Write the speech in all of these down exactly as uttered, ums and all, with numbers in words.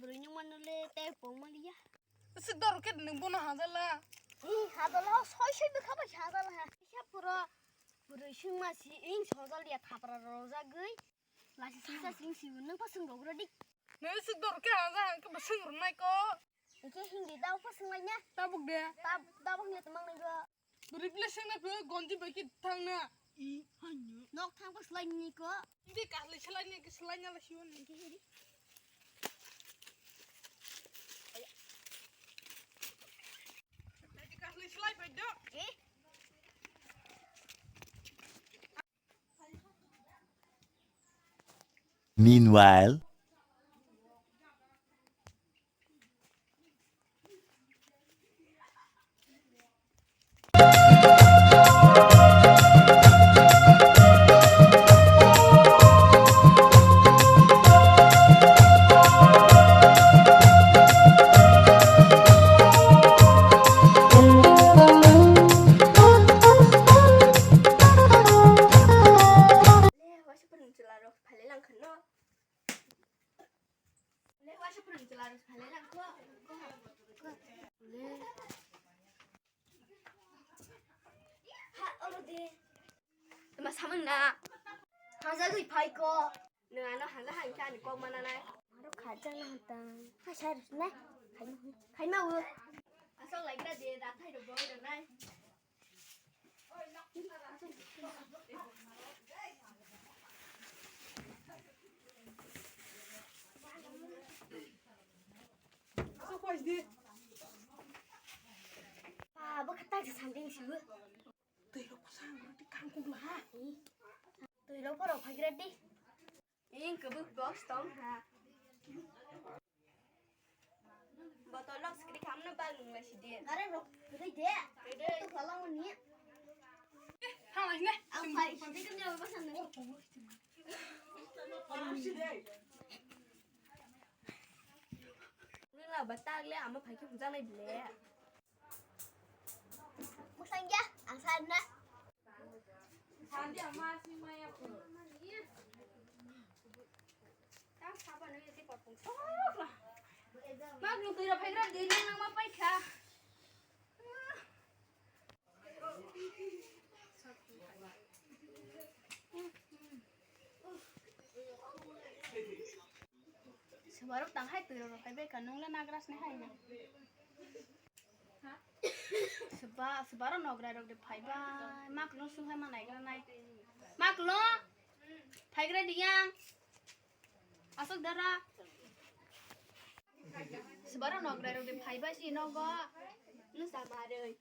Rui nung mano le tei pong maliya. Sik dor khe nung bono hajala. Hi hajala, soi soi bwkha bai hajala ha. Kisa puro, puro sung ma si ing sojal ya khapra rojagwi. Lasi singsa sing si nung pa sung rogro dik. Nung sik dor khe haja hang khe ba sung rwnai ko. Ike hindi tau pa sung laina. Tabuk de. Tab-, tabuk ni temang ni go. Bwrwi ble sengna phe gonji bai khe thangna. I, hanyo. Nok thang pa slai ni ko. Hindi kahli slai ni, slai na la siwon ni. Hindi, hindi. Hindi kahli slai bai do. Eh? Meanwhile. Le, waisa phwrwng chwla rok phalai lang kha no. Le, waisa phwrwng chwla rok phalai lang kho. Le. Ha, oro de. Tama samang na. Hajagwi phai ko. Nwng ano hanja hai khe ani kok mana nai. Aro kharjak na hantang. Ha, sar nai. Khaima, khaima o. Asok laikra de, da thai rok bo nai. Ba, bo khatak se sanding sibu. Twi rok bwsa ang rw di kangkuk la ha. Twi rok borok phaigra di. Ing kwbwi box tong ha. Botol rok sikri khamno bag nung lai sidi. Are rok kwrwi de. Kwrwi. Tu phalangmani. Thanglai ne. Ang phai sidi kanya ba sanne. Nung la ba tag le ama phai khe hujak lai bile. Mwsang ya, ang sa na. Sandi ama si maya pun. Tang sabo nang isi papung sok la. Mak nung tira phaigra dini nang ma paikha. Swbarok tang hai twi rok phai bai ka nung le nagras ni hai na. Swba, swbarok nograi rok de phai bai. Mak lung sung hai ma nai gra nai. Mak lung phai gra di yang. Asok dara. Swbarok nograi rok de phai bai si nogo. Nung sa ma roi.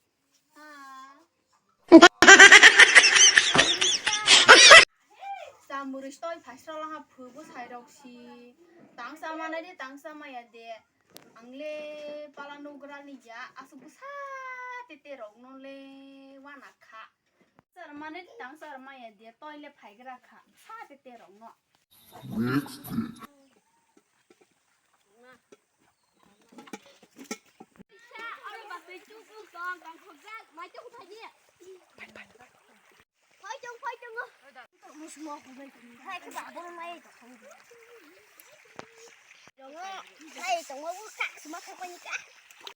Samuri stoi phasra laha phubu sairok si tangsa manai de tangsa maya de angle pala nugra ni ya asuk bwsa tete rok no le wana kha sar manai de tangsa maya de toi le phaigra kha bwsa tete rok no.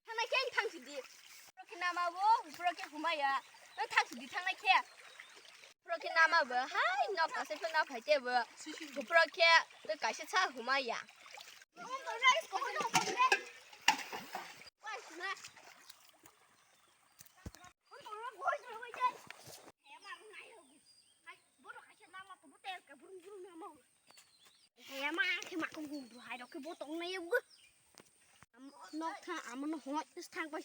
Thangna khe thang sidi. Pura khe nama bo, pura khe humaya. Thang sidi thangna khe. Pura khe nama bo, hai nok kaisa phano phai te bo. Pura khe kaisa sa humaya. Ema khe ma kung kung hai rok khe bo tong nai yebgo. Nok tha amano hoi thang pai.